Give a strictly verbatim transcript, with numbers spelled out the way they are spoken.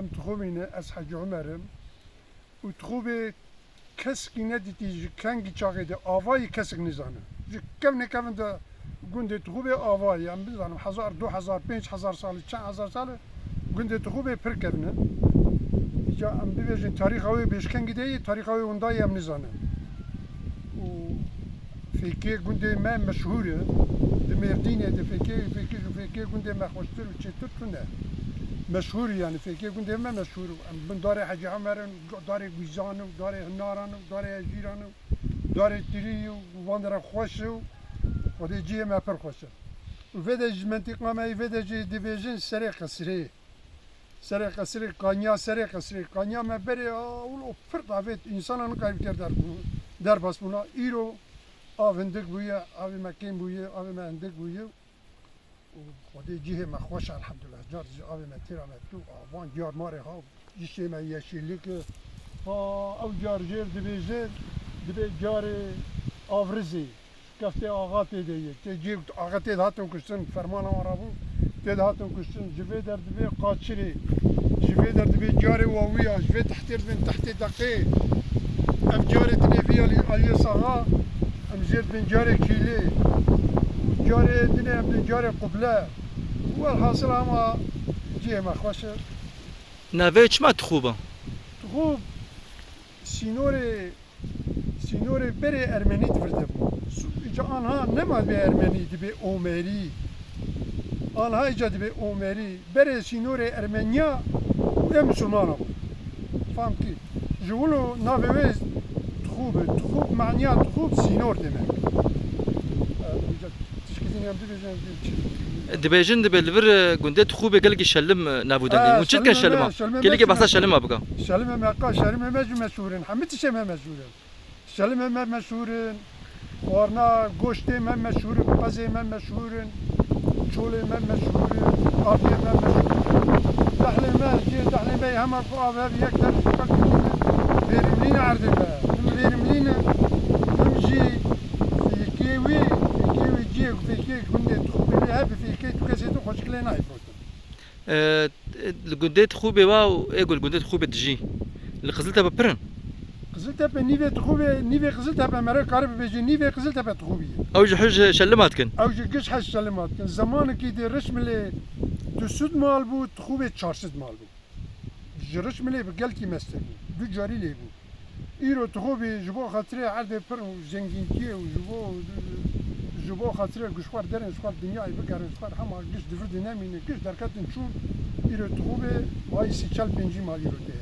Em Tixûbî ne, ez Hecî Omer im. Û Tixûbê kesekî nedîtî ji kengî çaxê de avayî kesek nizane. Ji kevnê kevin de gundê Tixûbê avayî. Em bizanim hezar, du hezar, pênc hezar salî, çend hezar salî gundê Tixûbê pir kevin e. Îca em bibêjin tarîxa wê bêjkengî de yê, tarîxa wê windayî em nizanin. Û fêkê gundê me meşhûr e. Di Mêrdînê de fêkê, fêkê ji fêkê gundê me xweştir û çêtir tune. Meşhûr e, yanî fêkê gundê me meşhûr e. Em bin darê Hecî Omer in, darê Guzan û darê Hinaran û darê Ejîran û darê Tirî û van dere xweş e û Xwedê cihê me pir xweş e. Û vê de ji mentiqa me yê vê de jî dibêjin Serê Qesrê. Serê Qesrê, Kanya Serê Qesrê. Kanya me berê a wilo pir davêt, însanan nikarî bikir derbû-, derbas bûna. Îro av hindik bûye, avê me kêm bûye, avê me hindik bûye. Û Xwedê cihê me xweş e, elhamdulillah. Car jî avê me têra me tu, a van diyar marê ha, cişê me yeşillik e. Ha, ew car jêr dibêje, dibê carê Avrizê. Keftê axa tê de ye. Tê cê axa tê de hatin kuştin, fermana wan rabû. Tê de hatin kuştin. Ji vê der dibê Qaçirê. Ji vê der dibê carê Wawiya. Ji vê tehtê dibên tehtê Deqê. Ev carê dinê vî alî, aliyê saxa. Em jêr dibên carê Kîlê. Carê dinê em dibên carê Quble. Welhasil ama cihê me xweş e. Navê çima Tixûb e? Tixûb sînorê Sînorê berê Ermenî di vir de bû. Su-, îca anha nema dibê Ermenî, dibê Omerî. Anha îca dibê Omerî. Berê sînorê Ermeniya û ê Misilmana bû. Fam kî? Ji wilo navê wê Tixûb e. Tixûb, maniya Tixûb sînor demek. E, îca tişkî din em dibêjin, em dibêjin çi? Dibêjin, dibê li vir, e, gundê Tixûbê gelkî şelim, e, nav û deng e. E, hûn çi dikin şelima? Şelima? Şelima me Gelekî jî behsa meşhûr. Şelima bike. Şelimê me qa, şelimê me jî meşhûr in. Hemî tiştê me meşhûr in. Şelimê me meşhûr in, xwarina goştê me meşhûr in, qezê me meşhûr in, çolê me meşhûr in, aviyê me meşhûr in. Dehlê me, cihê dehlê me hema ku av hev yek der ji xelkê dînin, verimlî ne erdê me. Him verimlî ne, him jî fêkê wî, fêkê wî cihê ku fêkê gundê Tixûbê lê hebe fêkê tu kesê tu xweşik lê nayê firotin. E, li gundê Tixûbê wa û ê ku li gundê Tixûbê dijî. Li Qiziltepe pir in. Qiziltepe nîvê Tixûbê, nîvê Qiziltepe mere kare bibêje, nîvê Qiziltepe Tixûbî ye. Ew ji hej şelima dikin. Ew ji giş hej şelima dikin. Zemanekî dê Rişmilê du sed mal bû, Tixûbê çar sed mal bû. Ji Rişmilê bi gelkî meste bû. Du carî lê bû. Îro Tixûbî ji bo xatirê erdê pir û zengîntiyê û ji bo, ji bo xatirê ku ji xwe derên ji xwe dinyayê bigerin, ji xwe hema giş di vir de nemîne, giş derketin çûn, îro Tixûbê bayî sî çel pêncî mal îro tê.